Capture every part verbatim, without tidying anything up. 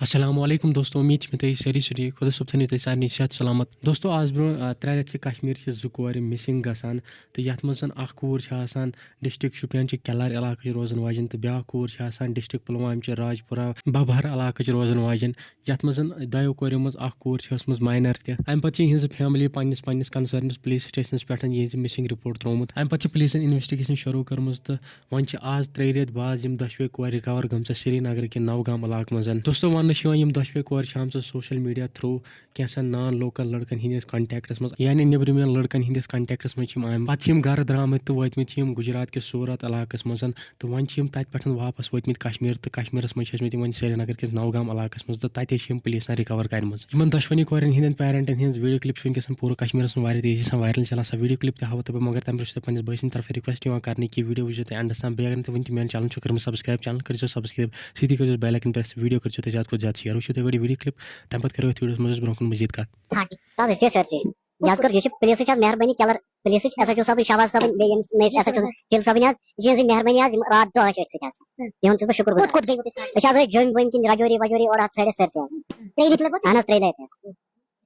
السلام علیکم دوستو، امید چھِ مےٚ تُہۍ سٲری سٲری خۄدا صٲب تھٲینو تۄہہِ سارنٕے صحت سلامت۔ دوستو، آز برونٛہہ، آ، ترٛےٚ رٮ۪تھ چھِ کشمیٖر چہِ زٕ کورِ missing گژھان، تہٕ یتھ منٛز زن اکھ کوٗر چھِ آسان district شُپین چہِ کیلر علاقٕچ روزن واجٮ۪ن، تہٕ بیٛاکھ کوٗر چھِ آسان district پلوامہِ چہِ راجپورہ ببہر علاقٕچ روزن واجٮ۪ن، یتھ منٛز زن دۄیو کورٮ۪و منٛز اکھ کوٗر چھِ ٲسمٕژ minor تہِ۔ امہِ پتہٕ چھِ یِہنٛز family پننِس، پننِس concerns police stationس پٮ۪ٹھ یِہنٛز missing report ترٛوومُت۔ امہِ پتہٕ چھِ پُلیٖسن investigation شروٗع کٔرمٕژ تہٕ وۄنۍ چھِ آز ترٛیٚیہِ رٮ۪تھ بعد یِم دۄشوے کورِ recover گٔمژٕ سرینگرٕ کہِ نوگام علاقہٕ منٛز۔ دوستو، وننہٕ چھُ یِوان، یِم دۄشوے کورِ چھِ آمژٕ social media through کینٛژن non local لڑکن ہٕنٛدِس contactس منٛز، یعنی نیٚبرِمٮ۪ن لڑکن ہٕنٛدِس contactس منٛز چھِ یِم آمٕتۍ۔ پتہٕ چھِ یِم گرٕ درٛامٕتۍ تہٕ وٲتمٕتۍ چھِ یِم گُجرات کِس سوٗرت علاقس منٛز، تہٕ وۄنۍ چھِ یِم تتہِ پٮ۪ٹھ واپس وٲتمٕتۍ کشمیر، تہٕ کشمیرس منٛز چھِ ٲسمٕتۍ یِم وۄنۍ سرینگر کِس نوگام علاقس منٛز، تہٕ تتے چھِ یِم پُلیٖسن recover کرِمٕژ۔ یِمن دۄشوٕنی کورٮ۪ن ہٕنٛدٮ۪ن parentن ہٕنٛز video clip چھِ وٕنکیٚس پوٗرٕ کشمیرس منٛز واریاہ تیزی سان viral چلان۔ سۄ video clip تہِ ہاوو تہٕ بہٕ، مگر تمہِ برونٛہہ چھُ تۄہہِ پننِس بٲے سٕنٛدِ طرفہٕ request یِوان کرنہٕ کہِ video وٕچھزیو تُہۍ endس تام، بیٚیہِ اگر نہٕ تُہۍ وٕنہِ تہِ میون channel چھُو کٔرمٕژ subscribe، channel کٔرزیو subscribe، سۭتی کٔرزیو bell icon press، video کٔرزیو تُہۍ زیادٕ کھۄتہٕ زیادٕ share۔ وٕچھِو تُہۍ گۄڈٕ video clip، تمہِ پتہٕ کرو أسۍ videoس منٛز أسۍ برونٛہہ کُن مزید کتھ۔ تَتھ حظ چھِ سر چھِ۔ یہِ حظ کٔر، یہِ چھِ پُلیٖسٕچ حظ مہربٲنی، کیلر پُلیٖسٕچ، ایس ایچ او صٲبٕنۍ، شہباز صٲبٕنۍ، بیٚیہِ ییٚمِس نٔیِس ایس ایچ او دِل صٲبٕنۍ حظ، یِہٕنٛزٕے مہربٲنی حظ، یِم راتھ دۄہ ٲسۍ أتھۍ سۭتۍ حظ۔ یِہُنٛد چھُس بہٕ شُکُر گُزار۔ کوٚت گٔیوٕ تُہۍ سر؟ أسۍ حظ ٲسۍ جوٚمۍ ووٚمۍ کِنۍ رجوری وجوری اورٕ اَتھ سایڈَس سٲرسٕے حظ۔ ترٛیٚیہِ لَٹہِ لٔگوٕ تۄہہِ؟ اَہَن حظ، ترٛیٚیہِ لَٹہِ حظ۔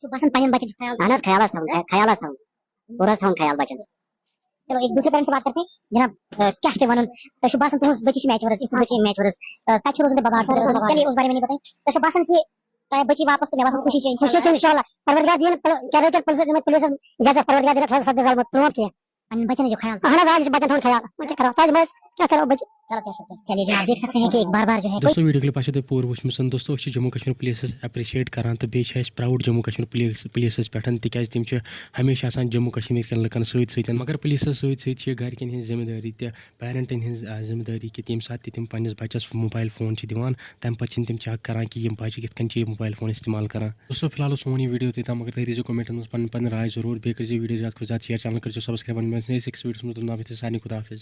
چھُ باسان پنٛنٮ۪ن بَچَن چھُ خیال اَہَن حظ، خیال حظ تھاوُن، خیال حظ تھاوُن۔ پوٗرٕ حظ تھاوُن خیال بَچَن۔ چلو، ایک دوسرے پیرنٹ سے بات کرتے ہیں۔ جناب، آ، کیٛاہ چھُ تۄہہِ وَنُن؟ تۄہہِ چھُو باسان تُہٕنٛز بٔچی چھِ میچ ؤرٕس، أمۍ سٕنٛز بٔچی چھِ میچ ؤرٕس۔ آ، تَتہِ چھُ روزُن تۄہہِ بَبہار، بَبہار۔ چلیے، اُس بارے میں نہیں بتائیں۔ تۄہہِ چھُو باسان کہِ تۄہہِ بٔچی واپس تہٕ مےٚ باسان خوشی چھِ اِنشاء خوشی چھِ اللہ۔ اِنشاء اللہ۔ پروردگار دِیِن، پل-، کیٛاہ روزِ تیٚلہِ پُلیٖسَس اِجازت، پروردگار دِیِن خۄدا صٲب ظلمت پرٛوموٹ کینٛہہ۔ پنٕنٮ۪ن بَچَن ہٕنٛز خیال۔ اَہَن حظ، آ، یہِ چھِ بَچَن ہُنٛد خیال۔ وۄنۍ کیٛاہ کَرو؟ تاج محل، کیٛاہ کَرو بَچہِ؟ چلو، کیٛاہ شُکریہ۔ چلیے جناب، دیکھ سکتے ہیں کہ ایک بار بار جو ہے دوستو، video clip آسیو تۄہہِ پوٗرٕ وٕچھمٕژ۔ دوستو، أسۍ چھِ جموں کشمیر پُلیٖسَس appreciate کران تہٕ بیٚیہِ چھِ اَسہِ proud جموں کشمیر پُلیٖس، پُلیٖسَس پٮ۪ٹھ، تِکیٛازِ تِم چھِ ہمیشہِ آسان جموں کشمیر کٮ۪ن لُکَن سۭتۍ سۭتۍ۔ مگر پُلیٖسَس سۭتۍ سۭتۍ چھِ گَرِکٮ۪ن ہِنٛز ذمہٕ دٲری تہِ، parentن ہِنٛز، آ، ذمہٕ دٲری کہِ تَمہِ ساتہٕ تہِ تِم پنٛنِس بَچَس mobile phone چھِ دِوان، تَمہِ پَتہٕ چھِنہٕ تِم check کران کہِ یِم بَچہِ کِتھ کٔنۍ چھِ یہِ mobile phone استعمال کران۔ دوستو، فی الحال اوس سون یہِ video یوٚتُے تام، مگر تُہۍ دیٖزیو commentن منٛز پنٕنۍ، پنٕنۍ راے ضروٗر، بیٚیہِ کٔرزیو video زیادٕ کھۄتہٕ زیادٕ share، channel کٔرزیو subscribe۔ وۄنۍ مِلو أسۍ next videoس منٛز، تُہُنٛد ناو چھُ سارنٕے، خدا حافظ۔